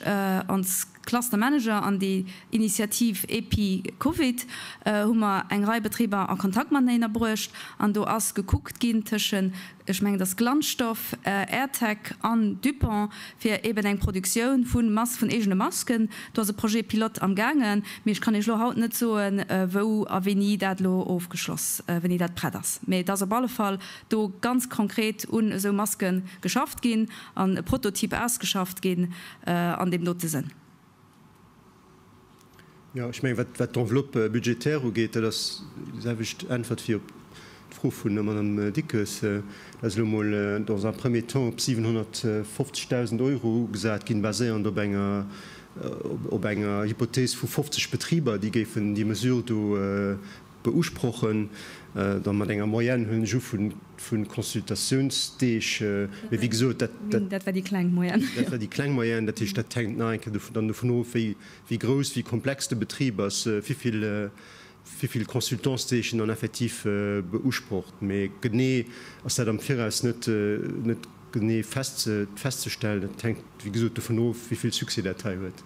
ons Cluster Manager an déi Initiativ EpiCovid hu mer eng Rei Betriber a Kontakt mateneener bruecht an do ass gekuckt ginn tëschen, ech mengen et ass Glanzstoff, Airtec an Dupont, fir eben eng Produktioun vu Mas vun eegene Masken. Do ass e Projet pilote am gaangen, mee ech kann Iech elo haut net soen, wou a wéini dat elo ofgeschloss, wéini dat prett ass. Mee et ass op alle Fall do ganz konkret un esou Maske geschafft ginn an e Prototyp ausgeschafft ginn an deem dote Sënn. Jo, ech mengen, wat d'Enveloppe budgétaire ugeet, dat ass déi selwecht Äntwert wéi op d'Fro vun der Madame Dickes. Dat ass elo emol dans un premier temps op 750.000 Euro ugesat ginn, baséiernd op enger, op enger Hypothese vu 50 Betriber, déi géifen déi Mesure do beusprochen, da mat enger Moyenne, huelen ech u, vu Consultatiounsdeeg. Mee wéi gesot, dat. Dat war déi kleng Moyenne. Dat war déi kleng Moyenne. Dat heescht, dat hänkt nach eng Kéier dann dovun of, wéi grouss, wéi komplex de Betrib ass, wéi vill Consultantsdeeg en dann effektiv beusprocht. Mee genee ass dat am Viraus net genee festzestellen. Dat hänkt, wéi gesot, dovun of, wéi vill Succès dat hei huet.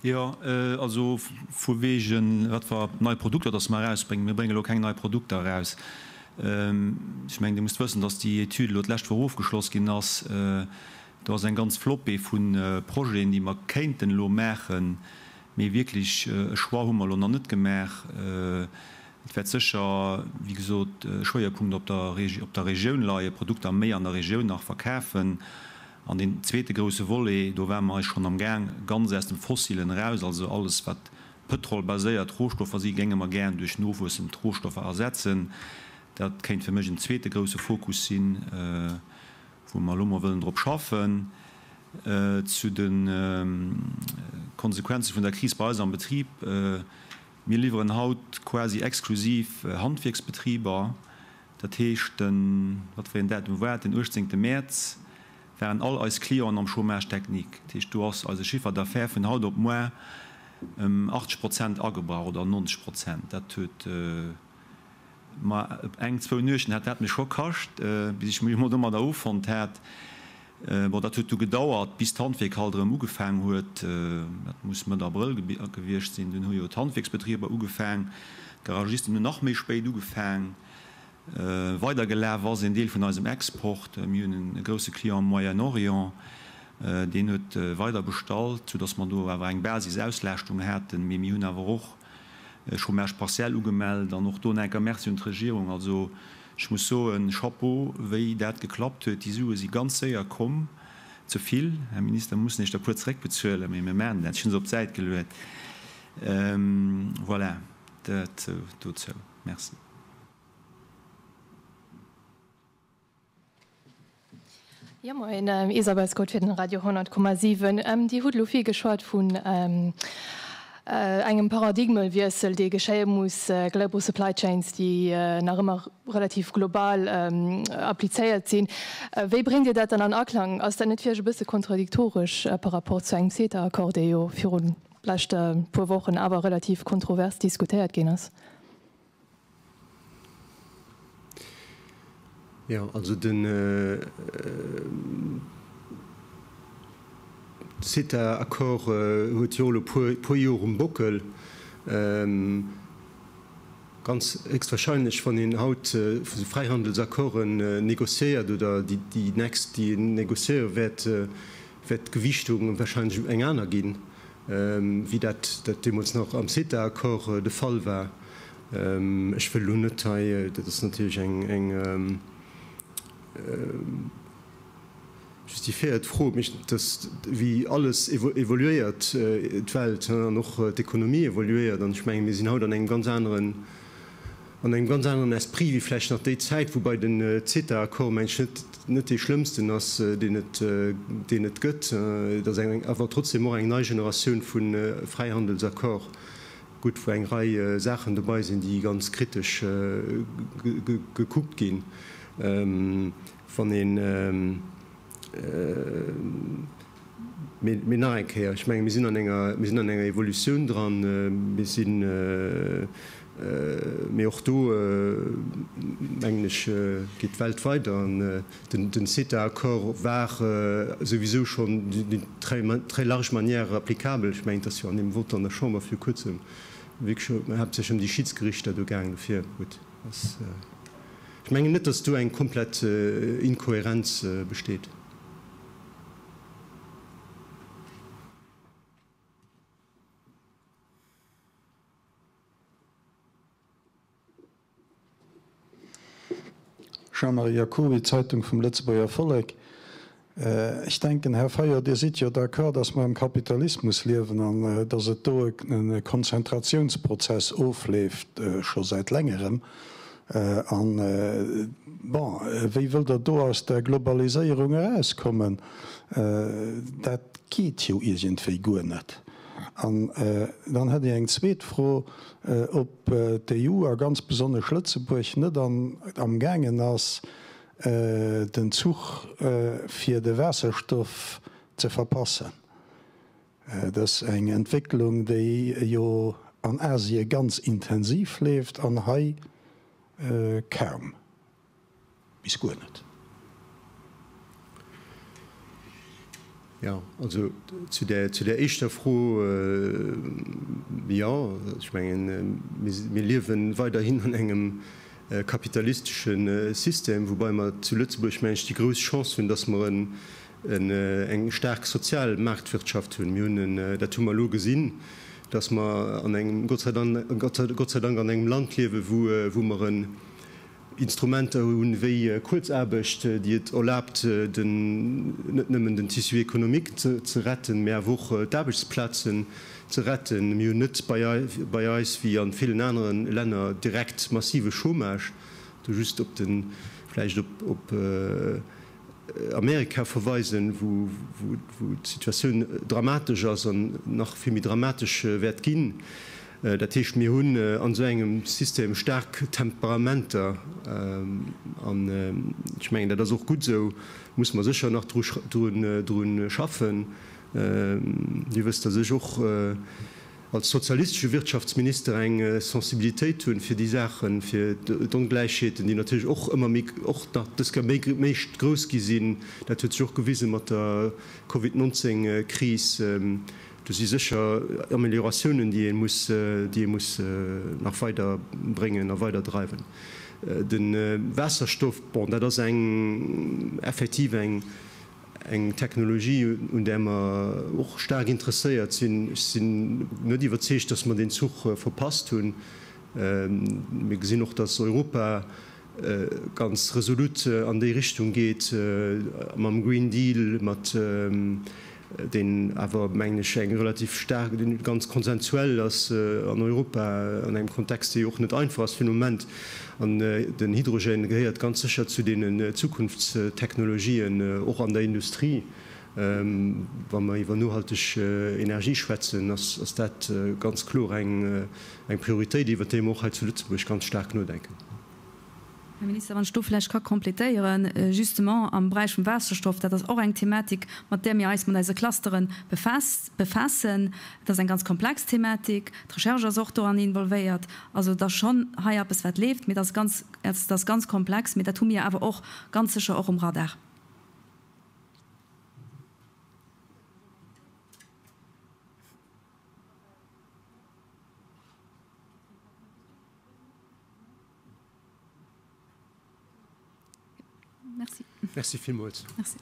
Jo, also vu wegen wat fir nei Produkter dass mer erausbréngen. Mir bréngen elo keng nei Produkter eraus. Ech mengen, Dir musst wëssen, dass déi Etüd elo d'lescht Woch ofgeschloss ginn ass. Do ass eng ganz Flopée vu Projeten, déi mer kéinten elo maachen, mee wierklech e Choix hu mer elo nach net gemaach. Et wäert sécher, wéi gesot, e Schwéierpunkt op der Regioun leien, Produkter méi an der Regioun nach verkafen. An deen zweete grousse Volet, do ware mer eis schonn am Gaang, ganz aus dem Fossilen eraus, also alles wat pëtrolbaséiert Rohstoffer si géinge mer gären duerch nowuessend Rohstoffer ersetzen. Dat kéint fir mech en zweete grousse Fokus sinn, wou mer elo mol wëllen drop schaffen. Zu de Konsequenze vun der Kris bei eis am Betrib, Mir liwweren haut quasi exklusiv Handwierksbetriber. Dat heescht, den, wat fir een Datum war et, den 18. Mäerz waren all eis Clienten am Chômage technique. Dat heescht, do ass eise Chiffre d'affaires vun haut op muar ëm 80 Prozent agebrach oder 90 Prozent. Dat huet mer eng, zwou Nuechten hat dat mech scho kascht, bis ech mech emol domadder offonnt hat. Bon, dat huet du gedauert, bis d'Handwierk halt erëm ugefaang huet. Dat muss Mëtt Abrëll gewiescht sinn. Dunn hu jo d'Handwierksbetriber ugefaang. D'Garagisten hunn nach méi spéit ugefaang. Weidergelaf ass een Deel vun eisem Export. Mir hunn e grousse Client am Moyen-Orient, deen huet weider bestallt, soudass mer do awer eng Basisauslaaschtung haten. Mee mir hunn awer och Chômage partiel ugemellt an och do nach eng Kéier Merci un d'Regierung. Also ech muss soen, Chapeau, wéi dat geklappt huet. Déi Sue si ganz séier komm. Ze vill, Här Minister, mir mussen Iech der puer zeréckbezuelen, mee mir maachen dat. Ech hunn se op d'Säit geluet. Voilà, dat dozou. Merci. Jo moien, Isabel Scott fir den Radio 100,7. Dir hutt elo vill geschwat vun engem Paradigmewiessel, dee geschéie muss, Global Supply Chains, déi nach ëmmer relativ global applizéiert sinn. Wéi bréngt Dir dat dann an Aklang? Ass dat net fir Iech e bësse kontradiktoresch par rapport zu engem CETA-Accord, dee jo virun leschte puer Wochen awer relativ kontrovers diskutéiert ginn ass? Jo, also den CETA-Accord huet jo elo e puer Joer um Bockel. Ganz héchstwahrscheinlech, wann een haut esou Fräihandelsaccorden négociéiert oder déi nächst, déi een négociéiere wäert, wäert d'Gewiichtung wahrscheinlech eng aner ginn, wéi dat deemools nach am CETA-Accord de Fall war. Ech wëll elo net hei, dat ass natierlech eng justifiéiert Fro, mee dass wéi alles evoluéiert, d'Welt an och d'Ekonomie evoluéiert, an ech mengen, mir sinn haut an engem ganz aneren, an engem ganz aneren Esprit wéi vläicht nach déi Zäit, woubai den CETA-Accord, meng ech, net, net dee schlëmmsten ass, deen et, deen et gëtt. Et ass eng, awer trotzdem och eng nei Generatioun vu Fräihandelsaccord, gutt, wou eng Rei Saachen dobei sinn, déi ganz kritesch gekuckt ginn. Wann een, mee nach eng Kéier, ech menge mir sinn an enger, mir sinn an enger Evolutioun dran, mir sinn, mee och do mengen ech geet d'Welt weider an den CETA-Accord war souwisou schonn d'une très, très large manière applicabel. Ech mengen, et ass jo an deem Vote an der Chamber viru kuerzem wierklech haaptsächlech ëm déi Schidsgerichter do gaangen. Dofir, gutt, ass. Ech mengen net, datt do eng komplett Inkohärenz besteet. Jean-Marie Jacoby, Zeitung vum Lëtzebuerger Vollek, Ech denken, Här Fayot, Dir sidd jo d'accord, datt mer am Kapitalismus liewen an datt et do e Konzentratiounsprozess ofleeft, scho säit längerem. An, bon, wéi wëllt Der do aus der Globaliséierung erauskommen? Dat geet jo iergendwéi guer net. An dann hätt ech eng zweet Fro, ob d'EU a ganz besonnesch Lëtzebuerg net amgaangen ass, den Zuch fir de Waasserstoff ze verpassen. Et ass eng Entwécklung, déi jo an Asie ganz intensiv leeft an hei kaum bis guer net. Jo, also zu där, zu där éischter Fro, jo, ech mengen, mir liewe weiderhin an engem kapitalistesche System, woubai mer zu Lëtzebuerg, mengen ech, déi grouss Chance hunn, dass mer eng staark sozial Maartwirtschaft hunn. Mir hunn en, dat hu mer elo gesinn, dass mer an engem, Gott sei Dank, Gott sei Dank an engem Land liewen, wou mer en Instrumenter hunn, wéi Kuerzaarbecht, déi et erlaabt, den, net nëmmen den Tissu économique ze retten, mä awer och d'Aarbechtsplazen ze retten. Mir hunn net bei eis, wéi a villen anere Länner, direkt massive Chômage, do just op de, vläicht op Amerika verweisen, wou d'Situatioun dramatesch ass an nach vill méi dramatesch wäert ginn. Dat heescht, mir hunn an esou engem System staark Temperamenter an ech mengen, dat ass och gutt esou, musse mer sécher nach dru schaffen. Dir wësst, datt ech och als sozialistesche Wirtschaftsminister eng Sensibilitéit hunn fir déi Saachen, fir d'Ongläichheeten, déi natierlech och ëmmer méi, och nach dës Kéier méi, méi grouss gi sinn. Dat huet sech och gewise mat der Covid 19 Kris. Do si sécher Amelioratiounen, déi ee muss, déi ee muss nach weider bréngen a weider dreiwen. De Waasserstoff, bon, dat ass eng effektiv eng, Eng Technologie, un där mer och staark interesséiert sinn. Ech sinn net iwwerzeegt, dass mer deen Zuch verpasst hunn. Mir gesinn och, dass Europa ganz resolut an déi Richtung geet mam Green Deal, mat deen awer, mengen ech, eng relativ staark, deen ganz konsensuell ass an Europa, an engem Kontext, dee jo och net einfach ass fir den Moment. An den Hydrogène gehéiert ganz sécher zu deenen Zukunftstechnologien, och an der Industrie. Wa mer iwwer nohalteg Energie schwätzen, ass dat ganz kloer eng Prioritéit, iwwer déi mer och hei zu Lëtzebuerg ganz staark nodenken. Här Minister, wann ech do vläicht ka complétéieren, justement am Beräich vum Waasserstoff, dat ass och eng Thematik, mat där mir eis mat eise Clustere befaassen. Et ass eng ganz komplex Thematik. D'Recherche ass och doran involvéiert. Also et ass schonn hei eppes, wat leeft, mee et ass ganz, et ass ganz komplex. Mee dat hu mir awer och ganz sécher och um Radar. Merci. Merci villmools. Merci.